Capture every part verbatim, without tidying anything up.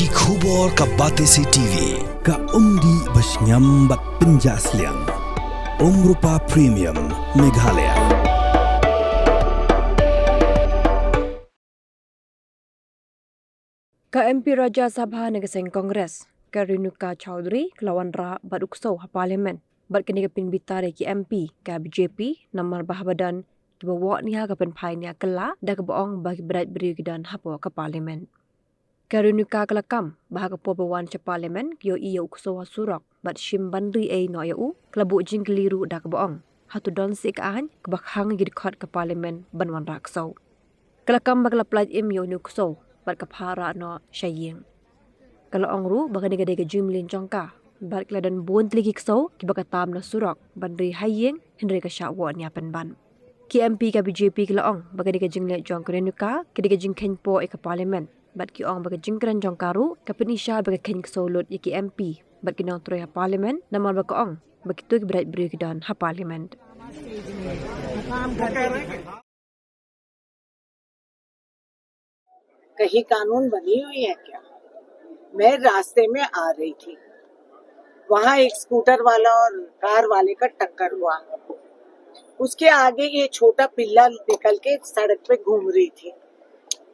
Ki khubor ka Batesi T V, ka umdih bashngiam bad pynjah sliang. Umrupa Premium, Meghalaya. Ka M P Rajya Sabha na ka seng Congress, ka Renuka Chowdhury, ka la wanrah bad u ksew ha Parliament bad kane ka pynbitar ïa ki M P ka B J P namar ba haba don kiba woh nia ka pynphai nia kylla da kaba ong ba ki bret briew ki don hapoh ka Parliament. Ka Renuka ka la kam ba ha ka por ba wan sha Parliament ki ïohi ïa u ksew ha surok bad shim ban ri ei noh ïa u, ka la buh jingkylli ruh da kaba ong hato don seh ka aiñ kaba khang ïa ki dkhot ka Parliament ban wanrah ksew. Ka la kam ba ka la pyllait im ïa une u ksew bad ka phah rah noh sha ïing. Ka la ong ruh ba kane ka dei ka jingmlien jong ka bad ka la don bun tylli ki ksew kiba ka tam na surok ban ri ha ïing hynrei ka shah woh nia pynban. Ki M P ka B J P ki la ong ba kane ka jingleh jong ka Renuka ka dei ka jingkheiñ poh ïa ka Parliament bad ki ong ba ka jingkren jong ka ruh ka pyni sha ba ka kheiñ ksew lut ïa ki M P bad ki nongtrei ha Parliament namar ba ka ong ba kito ki bret briew ki don ha Parliament. कहीं कानून बनी हुई है क्या? मैं रास्ते में आ रही थी, वहां एक स्कूटर वाला और कार वाले का टक्कर हुआ। उसके आगे ये छोटा पिल्ला निकल के सड़क पे घूम रही थी।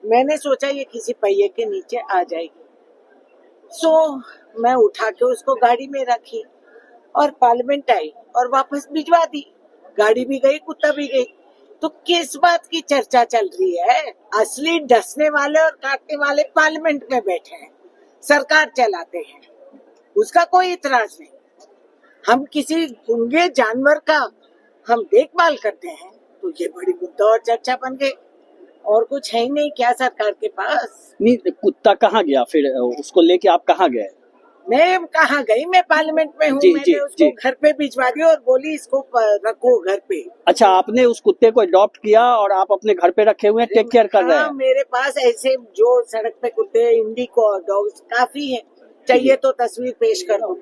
मैंने सोचा ये किसी पहिए के नीचे आ जाएगी, सो मैं उठा के उसको गाड़ी में रखी और पार्लियामेंट आई और वापस भिजवा दी। गाड़ी भी गई, कुत्ता भी गई। तो किस बात की चर्चा चल रही है? असली डसने वाले और काटने वाले पार्लियामेंट में बैठे हैं, सरकार चलाते हैं, उसका कोई इतराज नहीं। हम किसी गूंगे जानवर का हम देखभाल करते हैं, तो ये बड़ी मुद्दा और चर्चा बन गई। और कुछ है ही नहीं क्या सरकार के पास? नहीं, कुत्ता कहाँ गया फिर? उसको लेके आप कहाँ गए? मैं कहाँ गई, मैं पार्लियामेंट में हूँ। जी, मैंने जी, उसको जी। घर पे भिजवा दिया और बोली, इसको प- रखो घर पे। अच्छा, आपने उस कुत्ते को अडॉप्ट किया और आप अपने घर पे रखे हुए हैं, टेक केयर कर रहे हाँ, हैं? मेरे पास ऐसे जो सड़क पे कुत्ते, इंडी को डॉग्स काफी है। चाहिए तो तस्वीर पेश करो।